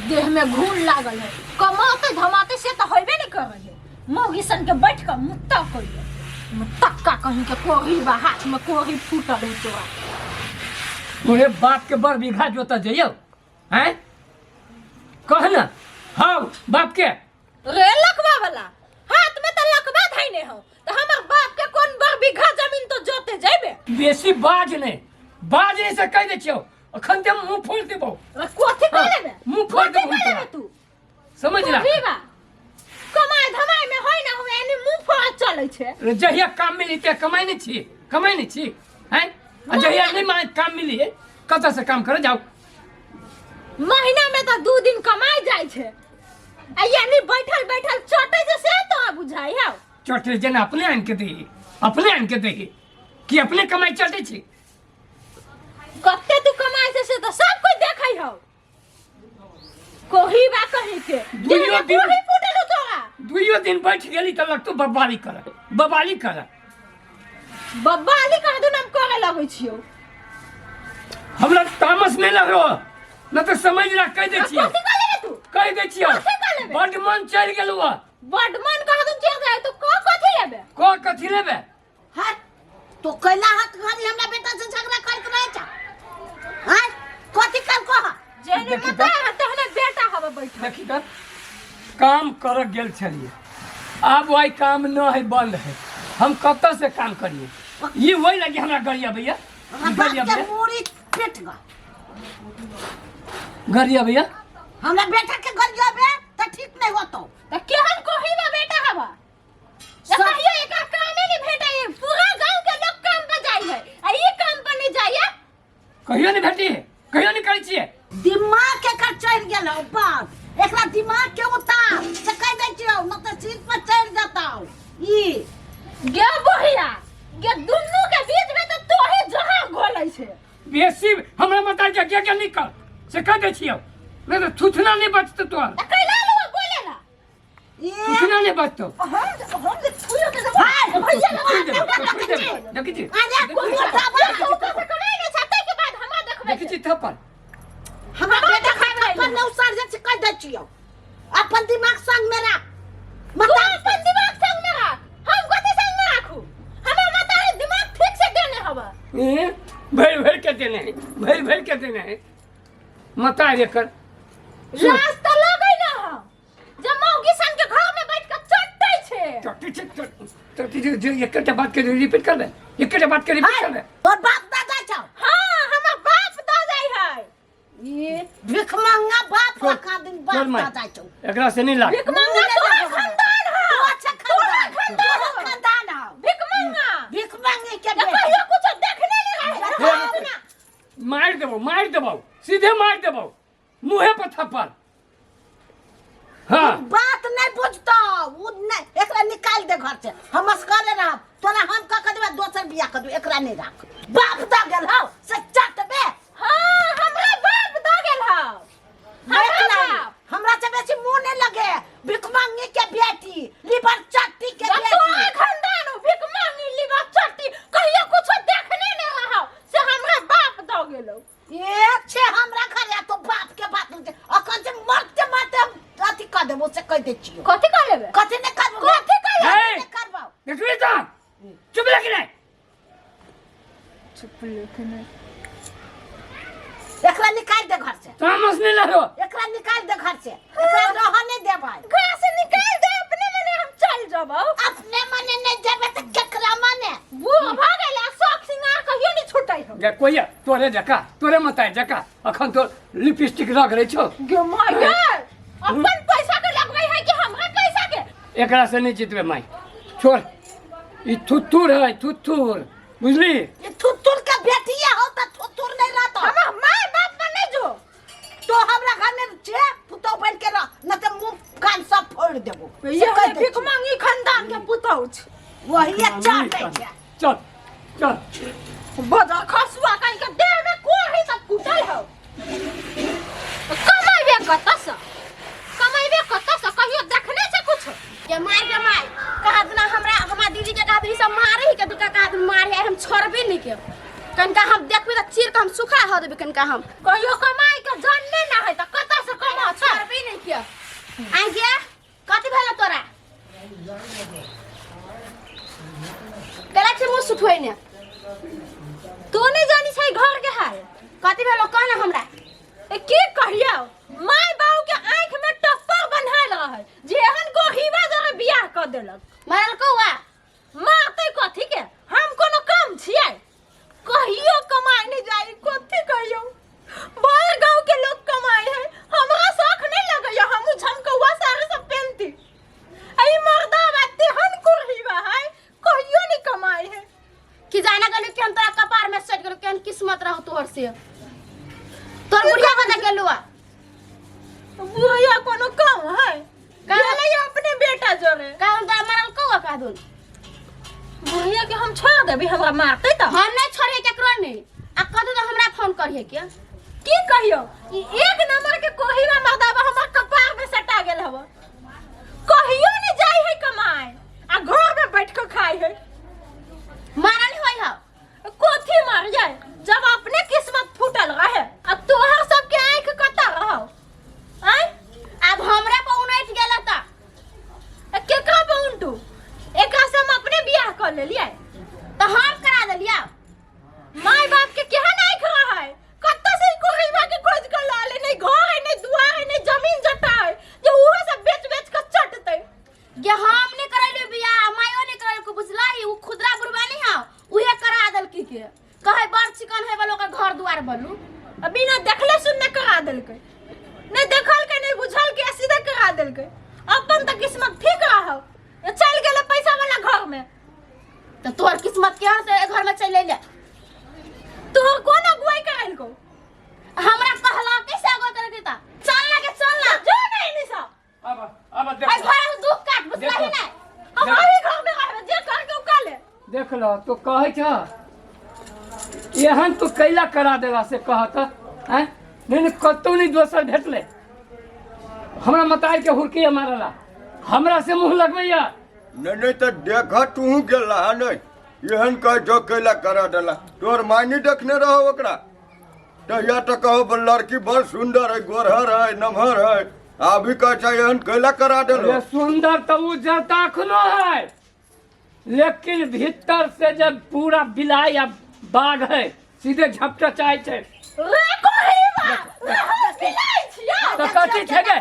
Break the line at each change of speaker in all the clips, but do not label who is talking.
देह में घून लागल है, कमाते धमाते से तो होबे नहीं करे है। मौगी सन के बैठ के मुत्ता करिए मुत्तक्का कहीं के कोरी बा, हाथ में कोरी फूटल है तोरा।
तोरे बाप के बड़ बीघा जोता जइयो हैं, कह ना। हाँ, बाप के
रे लकवा वाला, हाथ में तो लकवा धैने हो, तो हमर बाप के कोन बड़ बीघा जमीन तो जोते जइबे?
बेसी बाज नहीं, बाज नहीं से कह दे छियो, अखन ते मुंह फोड़ देबो।
रे कोथी कर लेबे?
मुंह फोड़
कोथी
देबो
कर लेबे
तोरा।
तू
समझ ला।
कोथी बा कमाई धमाई में होय ना होय, एने मुंह फोड़ चलै छै।
रे जहिया काम मिली ते कमाई नहीं छी, कमाई नहीं छी हैं, आ जहिया नहीं माने काम मिली है, कतऽ से काम करे जाओ?
महीना में तो 2 दिन कमाई जाइ छै, आ यानी बैठल बैठल चटे जे से तो बुझाई हौ।
चटे जेना अपने आन के देही, अपने आन के देही कि अपने कमाई चटे छी?
कते तू कमाई छै से तो सब कोई देखै हौ। कोही बा कहीं के
दुइयो दिन-
कोही फूटल हो तोरा।
दुइयो दिन बैठ गेली तऽ लगतौ बबाली कर, बबाली कर।
बब्बाली कह दू नाम करे लगै छियौ।
हमरा तामस नहीं लगो न तऽ समझ ला, कह दै छियौ।
कथी कह लेबे तू?
कह दै छियौ।
कथी कह लेबे?
बड मन चढ़ि गेलौ।
बड मन कह दू चढ़ जाय तो कह कथी लेबे?
कह कथी लेबे?
हट तो कैला हट घरी हमरा बेटा से झगड़ा करके रहे छा हैं? कथी कल कह?
जेने
देखी
मता है तहने बेटा हवे बैठल।
देखी तऽ काम कर गेल छलियै, आब वही काम न है, बंद है, हम कतऽ से काम करिए? ई वही लगी हमरा गरिया भैया।
हमरा बाप
गरिया
के
भैया।
मूड़ी पिट ग।
गरिया भैया।
हमरा बेटा के गरियाबे त ठीक नहीं होतो।
त केहन कोही बा बेटा हवा? कहियो एकर कामे नहीं भेटै है। पूरा गांव के लोग काम पर जाइ है आ ई काम पर नहीं जाइ है।
कहियो नहीं भेटी है, कहियो नहीं करै छियै।
दिमाग के कर चढ़ गेल हो बाप, एकरा दिमाग के उतार से कह दै छियौ न त सिर पर चढ़ जतौ ई।
गे बुढ़िया गे, दुनू के बीच में तो तोही जहर घोलै छै।
बेसी हमरा मत के के के निकल से कह दै छियौ, नहीं तो थुथना नहीं बचतौ तोहर।
त कैला लोग बोलेला?
ई
थुथना नहीं बचतौ।
हम जे छुइयो के देबो भैया।
छुइ देबै, छुइ देबै। देखै छी?
अरे कुकुर बाबा।
ऊपर से कमाई नहीं छै, ताहि के बाद हमरा देखबै।
देखै छी थप्पड़?
हमरा
हमरा
बेटा के
देखबै।
थप्पड़ न उसार जे कह दै छियौ, अपन दिमाग संग में राख।
तू
मत
अपन दिमाग संग में राख, हम कथी संग में राखू? हमर मातारी दिमाग ठीक से देने हवा।
ए, भरि भरि के देने है, भरि भरि के देने है मता एकर।
राज तऽ लगै ना हम जे मौगी सन के घर में बैठ के चटै छै।
चटी छै, चटी छै, जे एकटा बात के रिपीट करबे, एकटा बात के रिपीट करबे।
तोर बाप दादा छौ?
हाँ, हमर बाप दऽ जाइ है।
ये भिखमंगा बाप
छोड़,
रखा दिन
छोड़
बाप
माय।
दादा छौ।
एकरा से नहीं लाग।
भिखमंगा तोहर खानदान
तू
हौ।
अच्छा
तोहर
खानदान,
खानदान
तोहर
हौ।
खानदान हौ।
भिखमंगा
भिखमंगे के
जे
बेटा।
कहियो कुछो देखने नहीं रहे।
हे, मारि देबौ, मारि देबौ, सीधे मारि देबौ मुँहे पर थप्पड़। हाँ,
बात नहीं बुझतो उ नहीं, एकरा निकाल दे घर से, हम असगरे रहब। तोरा हम कह के देबै दोसर बियाह कर देबै, एकरा नहीं राख। बाप द गेल हौ से चटबे।
हाँ, हमरा बाप दऽ गेल हौ।
देख
हमरा
लाई,
बाप।
हमरा से बेसी मुंह नहीं लगे भिखमंगी के बेटी, लिबर चट्टी के
या
बेटी।
तोहर खानदान हो भिखमंगी लिबर चट्टी, कहियो कुछो देखने नहीं रहौ से हमरा बाप दऽ गेलौ।
ए छे हमरा घर या तो बाप के बात होते, अखन से मरते मरते हम अथी कर देबो से कह दे छियो।
कथी कर लेबे?
कथी नहीं करबो?
कथी कर लेबे?
हे!
नहीं करबो।
देखबी तो चुप लग रहे।
चुप लेकिन
एकरा निकाल दे घर से।
तामस नहीं लड़ो।
एकरा निकाल दे घर से, एकरा रह नहीं दे भाई।
घर से निकाल दे, अपने मने हम चल जबौ।
अपने मने नहीं जेबे त केकरा मने?
बूढ़ भऽ गेल आ शौक सिंगार कहियो नहीं छूटै हौ।
गे कोइया, तोरे जका, तोरे मताई जका अखन तो लिपस्टिक रगड़ै छौ।
गे माय गे, अपन पैसा के लगबै है कि हमरा पैसा के?
एकरा से नहीं जीतबे माई, छोड़। ई थुथुर है, थुथुर, बुझली?
ये थुथुर के बेटिया हो त थुथुर नहीं रहतो।
हमर माय बाप पर नहीं जो।
तो हमरा घर में छे पुतौ बन के रह, न त मुंह कान सब फोड़ देबो।
ये
से कह
भीख
दै।
मांगी खानदान के पुतौ छै।
वही चाटे छै।
चल चल।
बदर खसुआ कहीं के देह में कोही सब कुटल हो। कमाइबे कतऽ से? कमाइबे कतऽ से? कहियो देखने छै कुछ?
के मार के मार कहा दिना हमरा हमरा दीदी के कहा दिन सब मारे ही के दुका कहा दिन मारे है, हम छोड़बे नहीं के कनका हम देखबे त चीर के हम सुखा हो देबे कनका हम।
कहियो कमाई के जानने ना है त।
से तोर बुढ़िया कतऽ गेलौ आ?
बुढ़िया कोनो कम है गेलै अपने बेटा जोरे
का हम तोरा मारल कौआ का दून
बुढ़िया के हम छोड़ देबी हमरा मारते तऽ
हम नहीं छोड़िए केकरो नहीं आ कदू तो हमरा फोन करिए के
की कहियो ई एक नंबर के कोहिरा मर्दाबा हमर कपार में सटा गेल हव कहियो नहीं जाई है कमाए आ घर में बैठ के खाई है
मारल होई हो
कोथी मर जाए जब अपने किस्मत फूटल रहे आ तोहर सबके आंख कता रहो आय
अब हमरा पर उनैठ गेल त
आ केकरा पर उनटू एकरा से हम अपने बियाह कर लेलियै
तो हम करा देलिया
माय बाप के केहन आंख रहे कत्ता से ई कोहिबा के खोज कर लाले नहीं घर है नहीं दुआर है नहीं जमीन जटा है जे उहो सब बेच बेच के चटते
गे हम नहीं करैले बियाह मायो नहीं करैल को बुझला ही उ खुदरा बुढ़वा नहीं हा उहे करा देलकी के कहे बड़ चिकन है बोलो के घर दुआर बनू
आ बिना देखले सुनने करा देलकै नहीं देखल के नहीं बुझल के सीधे करा देलकै अपन तऽ किस्मत ठीक रहौ चल गेलै पैसा वाला घर में
तो तोहर किस्मत केहन से घर में चल अइले
तोहर कोन अगुवाई करलको
हमरा कहला कैसे अगुआ करे के ता चल ना के चल ना
जो नहीं निशा
अब अब
आई
देख
घर में दुख काट बुझला ही
देखो।
नहीं
हम अही घर में रहबै जे करके उ कर ले
देख ल तो कहै छ एहन तो कैला करा देला से कहत हैं नहीं नहीं कतौ नहीं दोसर भेटलै हमरा मताई के हुरकी मारला हमरा से मुंह लगबैया
नहीं नहीं तो देख तू गेला है नहीं एहन कह जो कैला करा देला तोर माय नहीं देखने रहो ओकरा तहिया तो कहो बड़ लड़की बड़ सुंदर है गोरहर है नमहर है अभी कह छै एहन कैला करा देलो
अरे सुंदर तो उज्जर तो अखनो है लेकिन भीतर से जब पूरा बिलाई या बाघ है सीधे झपटा चाहे छै
रे कोहिबा रे हम बिलाइ छियै
तो कथी छै गे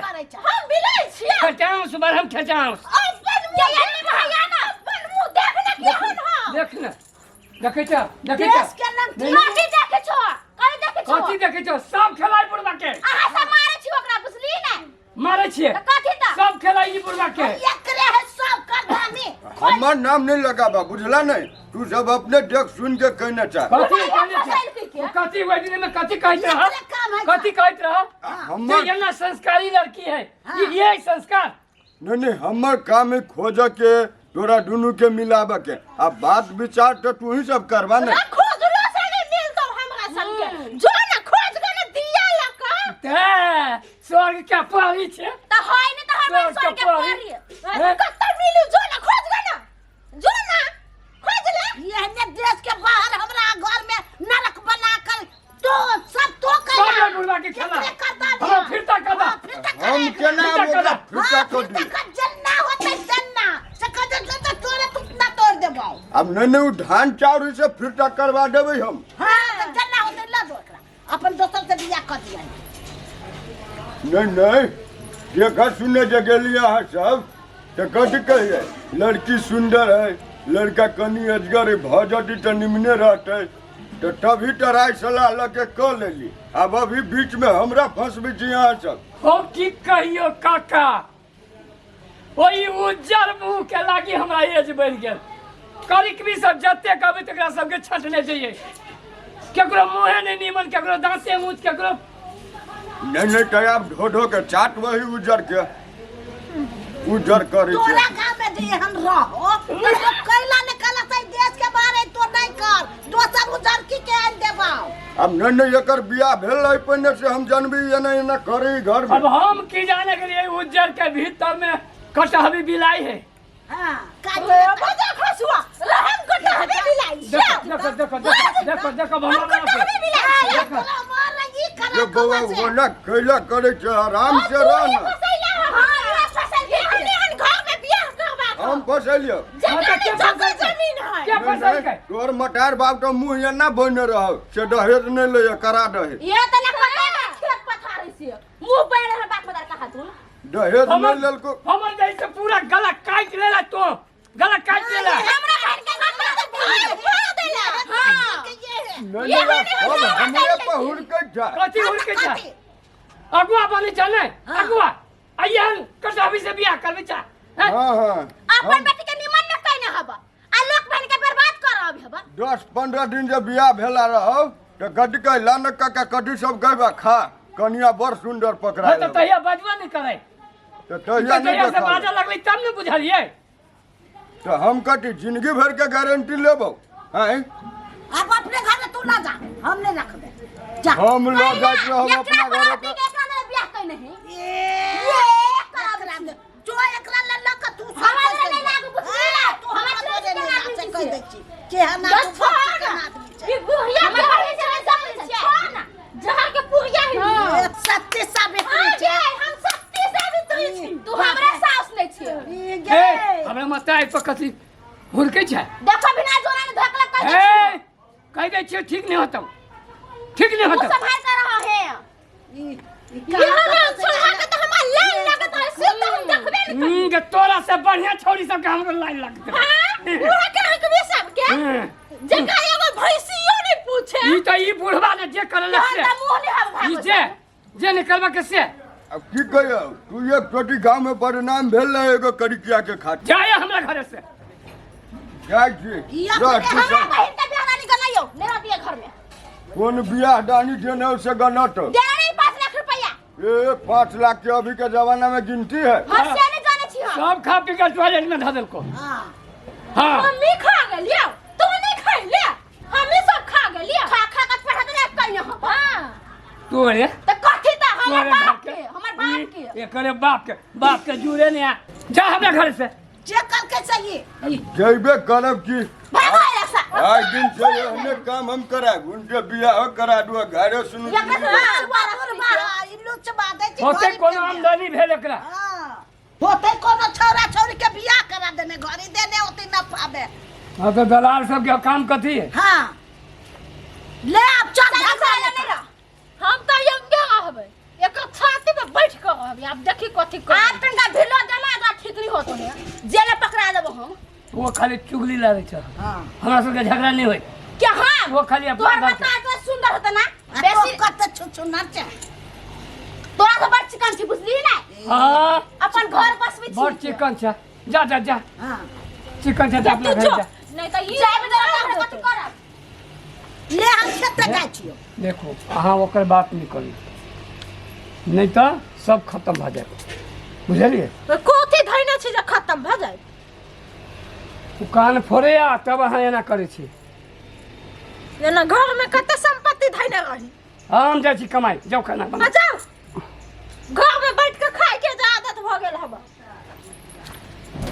हम बिलाइ छियै
ठेचाउस बड़ हम ठेचाउस
अपन मुंह देख ना अपन मुंह देख ना केहन हम
देख ने देखै छ देखै छ
देश के नाम
नहीं, नहीं,
कथी देखे छो कथी देखे छो
कथी देखै छ सब खेलाइ बुढ़बा के
अहाँ सब मारे छी ओकरा बुझली ने
मारै छियै
तऽ कथी तऽ
सब खेलाइ ई बुढ़बा के
एकरे है सब करदानी
हमर नाम नहीं लगाबा बुझला नहीं तू सब अपने देख सुन के कहने चाह
कथी कहने
फसाइल
छै
के के?
ओ कथी ओहि दिन में कथी कहैत रह
एकरे काम है
कथी कहैत रह
हमर
जे एना संस्कारी लड़की है ये है संस्कार
नहीं नहीं हमर काम है खोज के तोरा दुनू के मिलाबे के आ बात विचार तो तू ही सब करबा ने
ना खोजलो से नहीं मिलतो हमरा संग जो ना खोज के ना दिया लका
ते स्वर्ग के परी छै
तऽ होय ने तऽ हमरा
स्वर्ग
स्वर्ग
के
के
परी।
परी
हैं?
कत्ता मिलू जो ना खोज के ना जो ना खोज ले
ये देश के बाहर हमरा घर में नरक बना कर तो सब तो
सब
कर
ये बुढ़वा के खेला हमरा फिरता कदा
हम केना
फिरता
ओकरा
कदा।
फिरता कर दी
जन्ना होते जन्ना से कदर तो तोरे तुतना तोड़ देबो
अब नहीं नहीं उ धान चाउर से फिरता करवा देबै हम
हां तो जन्ना होते ल दो एकरा अपन दोसर से बियाह कर दिया
नहीं नहीं देखा सुने जे गेलिए अहाँ सब तऽ कथी कहिए लड़की सुंदर है लड़का कनि अजगर है भऽ जती तऽ निमने रहतै तऽ तभी तऽ राय सलाह लऽ के कऽ लेली आब अभी बीच में हमरा फंसबै छी अहाँ सब
हो की कहियो काका ओहि उज्जर मुँह के लागी हमरा एज बढ़ि गेल करिकबी सब जते कहबै तकरा सबके छटने जइयै केकरो मुँहे नहि नीमन केकरो दाँते ऊँच केकरो
नहीं नहीं तऽ आब ढो ढो के चाट वही उज्जर के उज्जर करै छै
तोरा गांव में जे एहन रहो तो तो कैला ने कहला से देश के बाहर है तो नहीं कर दोसर उजर की के आन देबाओ
आब नहीं नहीं एकर बियाह भेल रहै पहिने से हम जानबी एना एना करै घर में
अब हम की जाने के लिए उज्जर के भीतर में कटहबी बिलाई है
हां
रे बजा खसुआ रहम कटहबे बिलाई
देखो देखो देखो देखो देखो देखो
हम
भगवान
कटहबे बिलाई
देखो।
तोरा मार ई करा
ये बौआ ओना कैला करै छै आराम से रह ना हम फसलियो
हाँ, तऽ के फसलकै?
जमीन है
के फसलकै?
तोर मटार बाप के मुंह एना बने रहो से दहेज नहीं ले करा दहेज
ये तऽ ना पता ना खेत पथारी से मुंह बैर रहल बाप मदार कहा तू
दहेज
हमर
नहीं लेलको
हमर जैसे पूरा गला काटि लेला तो गला काटि लेला
हमरा बहन के हमरा तऽ भाई
फाड़ देला
हां
नहीं नहीं हम हमरे पर हुड़कै छै
कथी उड़ के जा अगुआ बने छै ने अगुआ अइहन कटाबी से बियाह करबी चा हैं?
हाँ हाँ
अपन बेटी के निमन न कइने हब आ लोक बहन के बर्बाद करब हब
10-15 दिन जे बियाह भेला रहो तऽ कथी कहै ला ने काका कथी सब गैबा खा कनिया बड़ सुन्दर पकड़ा
हाँ, तऽ तहिया बजबो नहि करै
तऽ तहिया
तऽ
नहि
जहिया से
देखल।
बाजऽ लगलै तब ने बुझलियै
तऽ हम कथी जिंदगी भर के गारंटी लेबौ आँय
अब अपने घर तू ना जा हम नहीं रखबे जा
हम लऽ जाइत रहब अपना घरे
एकरा
तऽ
ने बियाह कइ नहीं
ए एकरा दे जो एकरा ले ल के तू सब
हमरा
कहि
नहि
दे।
लागू बुझली
हाँ, तू
हमरा
हमरा
नहि
तोरे
लागू
नहि
छी
कहि
से।
दै छी केहन
दस
आदमी
छोड़
केहन
ना।
आदमी छै
ई बुढ़िया
हमर
के
बहिन से नहि जानै छियै।
छोड़ ना जहर के पुरिया ही
ए, सत्य साबित
हाँ
छै
गे, हम सत्य सावित्री छी
तू हमरा सास नहीं छियै
ई
ए
गे
हमरा माता पर कथी हुड़कै छै
देखो बिना जोड़ा ने धकला कह दे
ए कहि दै छियै ठीक नहि होतौ ठीक नहि
तू
होतौ
संभाल कर रहा है
ई ई
यहाँ ना छोड़ा के तो हमरा लाइन लागत रहे से तो हम देखबे नहीं
के तोरा से बढ़िया छौड़ी सबके हमरो लाइन लगतै
हाँ बूढ़ा के रखबे सबके जकरा एगो भैंसियो नहीं पूछे
ई तऽ ई बुढ़वा ने जे करलक से
तोहर तऽ मुँह नहि हम
ई
भागो
जे जे नहि करबा के से
अब की कहियौ तू एक चोटी गाँव में बदनाम भेल रहे एगो करिकिया के खातिर
जाए हमरा घरे से
जाइ छी
ई अपने
रह तू
हमरा
सब।
बहिन के बियाह दानी गनाइयो नहीं रहती है घर में
कोन बियाह दानी देने से गलत
देना नहीं 5 लाख रुपया
ए 5 लाख के अभी के जमाना में गिनती है
हम से नहीं जाने छी हम
सब खा पी के टॉयलेट में धऽ देलको
हाँ
हाँ
मम्मी खा गेलियो तू नहीं खैले हमी सब खा गेलियो
खा खा के पढ़ा दे कहीं हम
हाँ
तू रे
तो कथी ता हमर
तोरे
बाप
घर
के हमर बाप के
एकरे बाप के बाप के जुड़े नहीं आ जा हमरा घर से
जे कल के सही
जैबे करब की
भागो ऐसा
आज दिन से एहने काम हम कराब उनके बियाह करा दू घरे सुनू
एकरा से
हाँ, बुढ़बा, ई लुचबा दै छै
होते
घरी
कोनो
के।
आमदनी भेल एकरा
हाँ, होते कोनो छौरा छौरी के बियाह करा देने घरी देने होते न पाबे
हाँ तो दलाल सबके काम कथी है
हाँ ले अब चल
चल
भाग
चल नहीं रह
हम तो यंगे रहबै एकर छाती पे बैठ के रहबै आब देखी कथी
आप
कर
तनका भिलो देना एकरा ठीक नहीं होतो ने जेल में पकड़ा देबो हम
वो खाली चुगली लागे छै
हाँ
हमरा सबके झगड़ा नहीं होय
क्या हाँ
वो खाली अपना
तोहर
घर के।
बता तो सुंदर होता ना
आ तो
बेसी
कते छुछुनर छै
तोरा से बड़ चिकन छी बुझली ना
हाँ
अपन घर बसबै छी
बड़ चिकन छै जा जा जा
हाँ
चिकन छै तऽ अपना
तू
घर
जो
जा
नहीं तो ई
जाय में तोरा कथी करब
ले हम खेत जाइ छियो
देखो अहाँ ओकर बात नहीं करी नहीं तऽ सब खत्म भऽ जायत बुझलियै
कथी धैने छी जे खत्म भऽ जाय
ओ कान फोड़ैया तब अहाँ एना करै छी
जेना घर में कते संपत्ति धैने रही
हम जाइ छी कमाइ जाउ खाना बना
आ जाउ